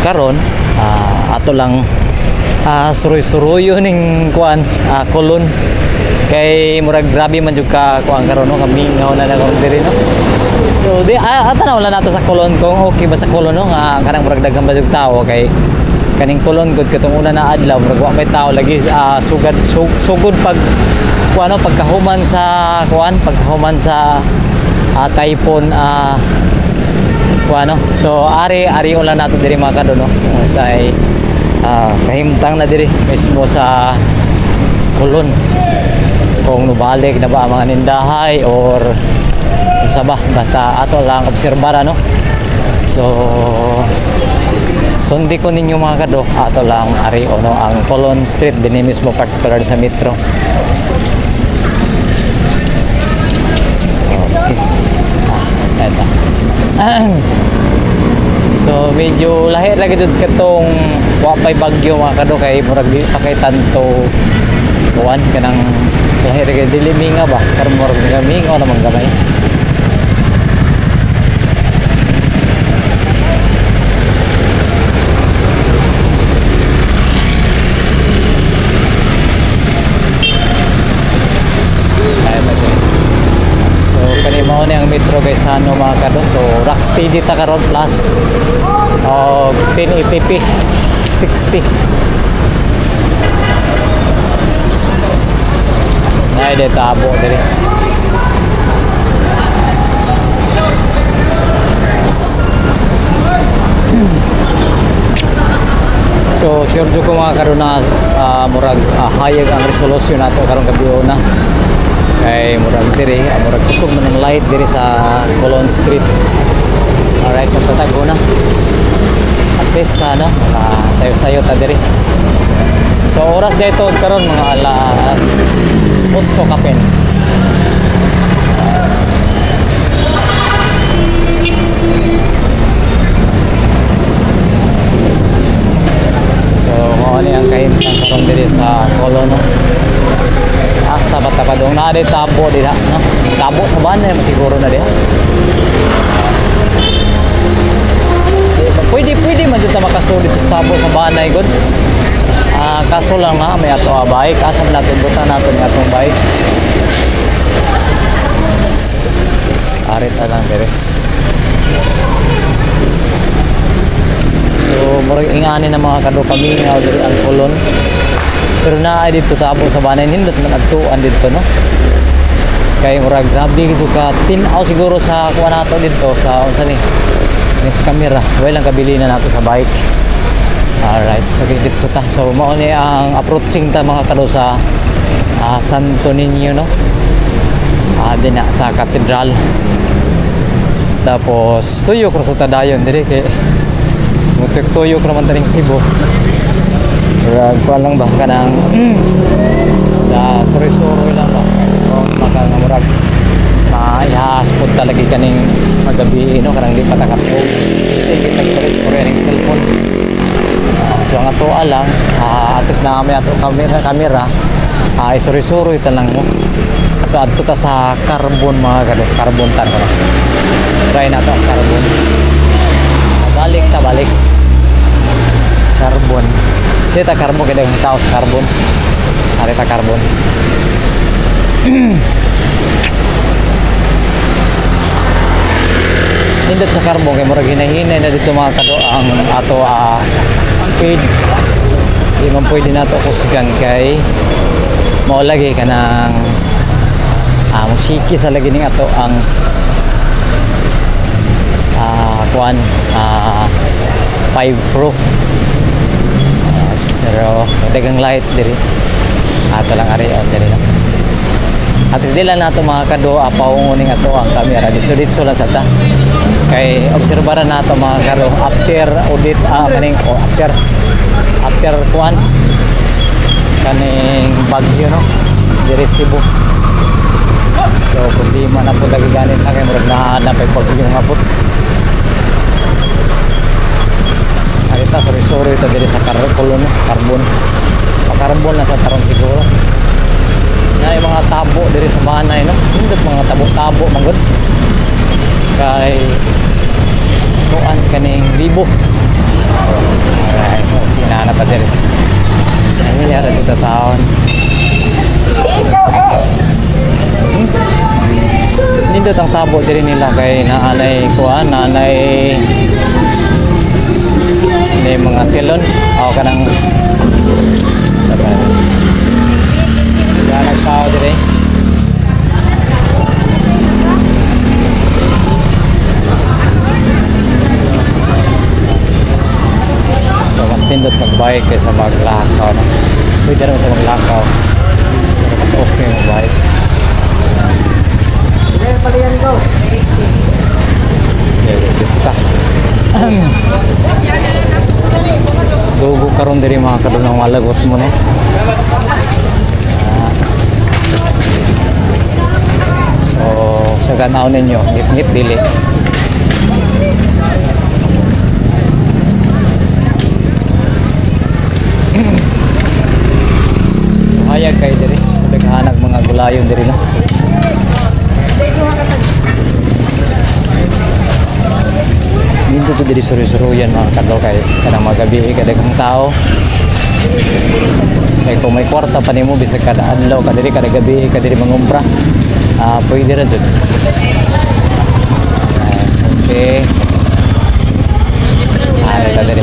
Karon ato lang suroy-suroyo ning kuan Colon kay murag grabe man jud ka kuan karon no, kamingaw na lang diri no. So di tanaw lang nato sa Colon kung okay ba sa Colon no, nga kanang murag daghan ba jud tao kay kaning Colon gud katong una na adlaw murag wa may tao lagi, sugad sugod pag kuan pagkahuman sa kuan, pagkahuman sa typhoon kuan no. So ari ari lang nato diri mga kado no, kung say kahimtang na diri mismo sa Colon, kung nubalik na ba ang mga nindahay or unsa ba, basta ato lang obserbara no. So sundi ko ninyo mga kado, ato lang ari ono ang Colon Street dinhi mismo particular sa metro. Okay. Eto. So medyo lahi ra gyud katong wa pay bagyo mga kado kay murag di pa kay tanto kuan kanang lahi ra gyud dili minga ba karon murag mingaw naman gamay. Mao ni ang metro guys ano mga kado. So rock steady ta karon plus og 1080p 60. Nay de tabo diri. So sure jud ko mga kado na murag hayag ang resolution nato karong gabi na. Kay murag diri, murag kusog man ang light diri sa Colon Street. Alright, sa tatago na. At least ano, sayo-sayo ta diri. So oras dito karon mga alas 8 kapin. So mao ni ang kahimtang karon diri sa Colon no. Asa ba ta padung na di tabo dira no. Tabo sa banay siguro na diha. Pwede pwede man jud ta makasud dito sa tabo sa banay gud. Kaso lang na may ato bike, asa man nato butan nato ni atong bike. Ari ta lang dire. So murag ingani na mga kado kamingaw diri ang Colon. Pero naa dito tabo sa banay nindot man adtuan dito no. Kay murag grabe gyud ka tin-aw siguro sa kuan nato dito sa unsa ni sa camera. Well lang kabili na nato sa bike. Alright, so dito ta. So mao ni ang approaching ta mga kado sa Santo Niño no. Din na sa cathedral. Tapos tuyok ra sa tadayon diri kay mutuyok ra man ta ning Cebu. Murag kuan lang ba kanang suroy-suroy lang ba kung maka nga murag maihas pud talaga kaning magabi no, kanang di pa ta katuog. Sige tagkurit-kurit ning cellphone. So ang atoa lang at least na may ato camera isuroy-suroy ta lang mo. So adto ta sa Carbon mga kado, Carbon tan ko. Try na to ang Carbon. Balik ta balik. Carbon. Di ta Carbon kay daghang tao sa Carbon. Ari ta Carbon. Nindot sa Carbon kay murag hinahinay na dito mga kado ang ato speed. Di man pwede nato kusgan kay mao lagi kanang musiki sa lagi ning ato ang kuan 5 Pro. Pero daghang lights diri. Ato lang ari on diri no. At least di lang nato mga kado paunguning ato ang camera ditso-ditso lang sa ta. Kay obserbaran nato mga kado after audit kaning o after after kuan kaning bagyo no diri Cebu. So problema na po lagi ganit na kay murag naa pay bagyo nga put. Arita suri-suri ito diri sa Colon, Carbon. Pa-Carbon na sa taron siguro. Na yung mga tabo diri sa banay no. Nindot mga tabo-tabo manggod. Kay kuan kaning libo. Alright, so kinana pa diri. Ay, ara sa taon. Nindot ang tabo diri nila kay naanay kuan, naanay ni mga tilon o kanang dapat tao diri. So mas nindot magbike kaysa maglakaw, no? Pwede naman sa maglakaw pero mas okay magbike. Okay, kita. Dugo karon diri mga kadunang malagot mo ni. So sa ganaw ninyo, ngip-ngip dili. Hayag kay diri, daghanag mga gulayon diri, no. Dito to diri suri-suruyan mga kadlaw kay kanang magabi kadaghang tao. Kay kung may kwarta pa nimo bisag kada adlaw ka diri, kada gabi ka diri mangumpra, pwede ra jud. Okay. Ah, diri.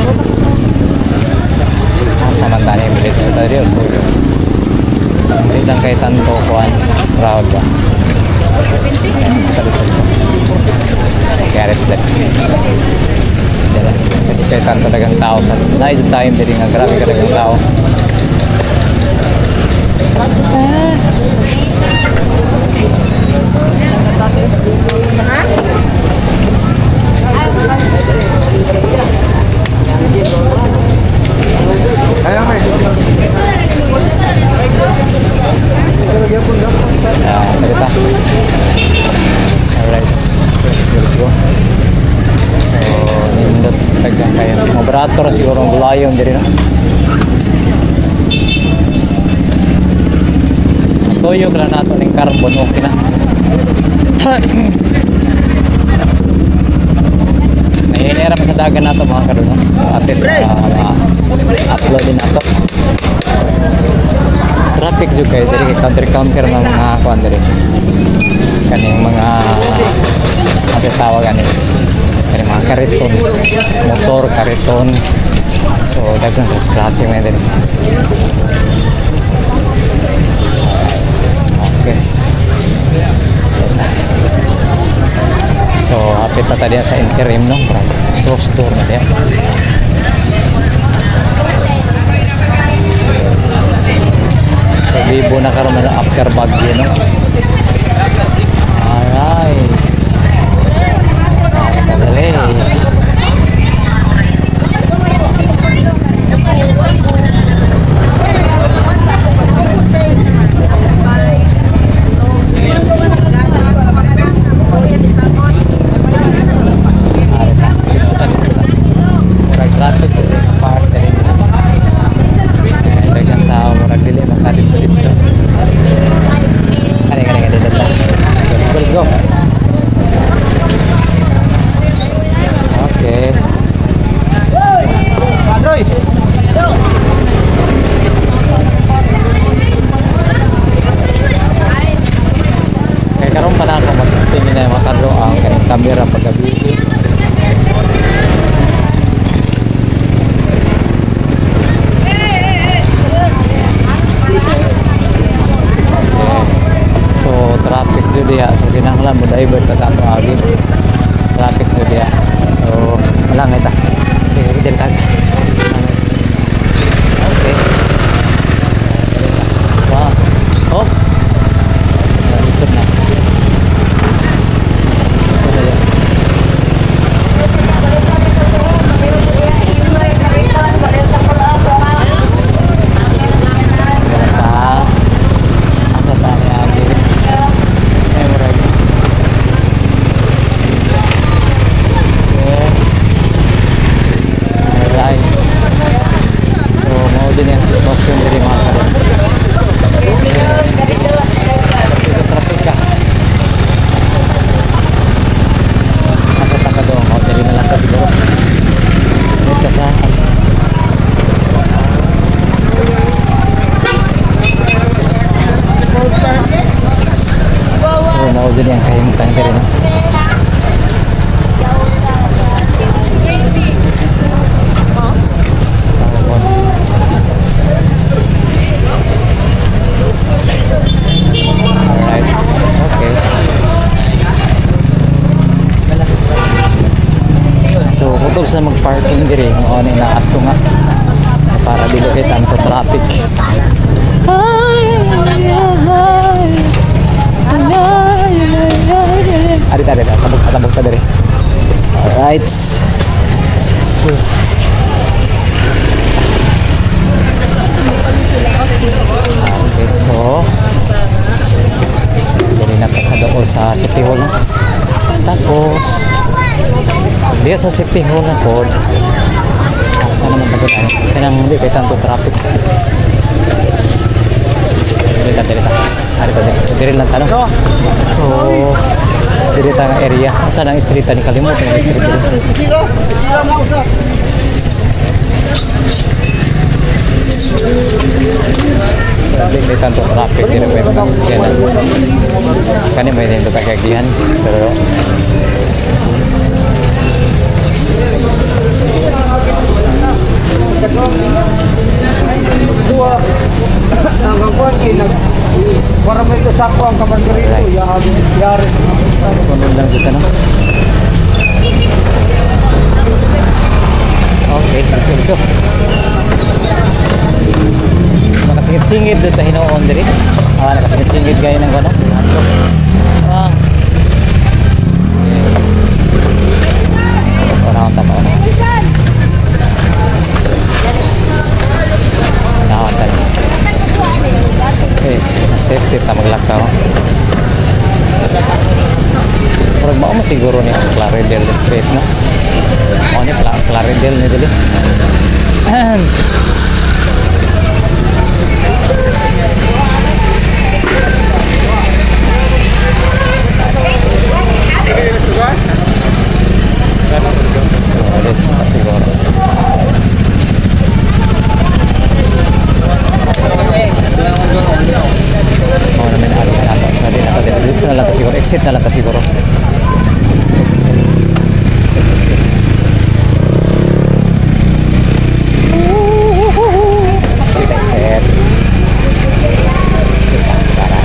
Asa man tani diretso ta diri o tuyo. Dili lang kay tanto kuan crowd ba. Diretso diretso. Gareth left. Diba? Kay tanto daghang tao sa nice time diri nga grabe ka daghang tao. Salita. Alright, let's go, let's go. So, nindot daghang kayo. Mga barato ra siguro ang gulayon diri, no. Tuyok lang nato ning carbon, okay na. Nahinira pa sa dagan nato mga kaduno. So at least upload din nato. Traffic jud kayo diri kay counter-counter ng mga kuan diri. Kaning mga asa tawag ani. Kaning mga kariton, motor kariton. So daghang klase man diri. Okay. So hapit na tayo sa interim, no? Close door na diya. So bibo na karon na after Bagyo, no? Alright. Dali. Murag traffic diri park diri. Daghang tao, murag dili makaditso-ditso. Kani kani kani dito. Let's go, let's go. Okay. Padroy. Kay karon pa na ako mag-testing na mga kadro ang kaning camera paggabi. So traffic jud diha, so kinahanglan mo divert ka sa ato agi. Traffic jud diha. So wala nga ta. Okay, dili ta. Okay. Wow. Oh. Lisod na. Lisod na yan. Asa ta ni agi? Ay, murag. Okay. Alright. So, mao din ang sitwasyon diri mga karon. Sa traffic ka. Asa ta ka doon? O, dili na lang ka siguro. Sunod ka sa tanto traffic. Ay, ay, ay. Ay, ay, ay, ay. Ari ta, ari ta. Tabok, tabok ta diri. Alright. Okay, so diri na ta sa dool sa City Hall, no? Tapos diya sa City Hall na pod, asa naman ba tayo? Kanang hindi kay tanto traffic. Diri ta, diri ta. Ari ta diri. So diri lang ta, no? So diri ta nga area. Unsa nang street ani, kalimot ang street diri. So di kay tanto traffic diri may mga sakyanan. Kani may nindot ta kagihan pero Para may tusako ang kamargarito, Right. yari, yari. Sunod lang dito, no? Okay, let's go, let's go. So, nakasingit-singit dito hinuon diri. Ah, nakasingit-singit gaya ng ano? Ato. Ah. Okay. Una ta pa, una. Una ta. Yes, safety ta maglakaw. Murag mao mo siguro ni ang Claridel Street, no? Mao ni Claridel ni dili. So, let's pa siguro. Mao naman ari na nato. So, di na ta dili. Dito na lang ta siguro. Exit na lang ta siguro. Exit, exit. Exit, exit. Exit, exit. Exit para.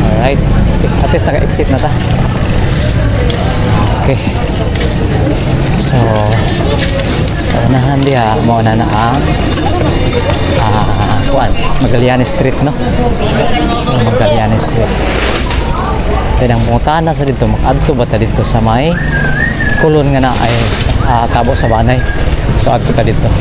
Alright. Okay. At least naka-exit na ta. Okay. So, sa unahan diha, mao na na ang kuan, Magallanes Street, no? So, Magallanes Street. Then, ang pangutana sa dito, mag-adto ba ta dito sa may kulon nga na ay tabo sa Banay? So, adto ta dito.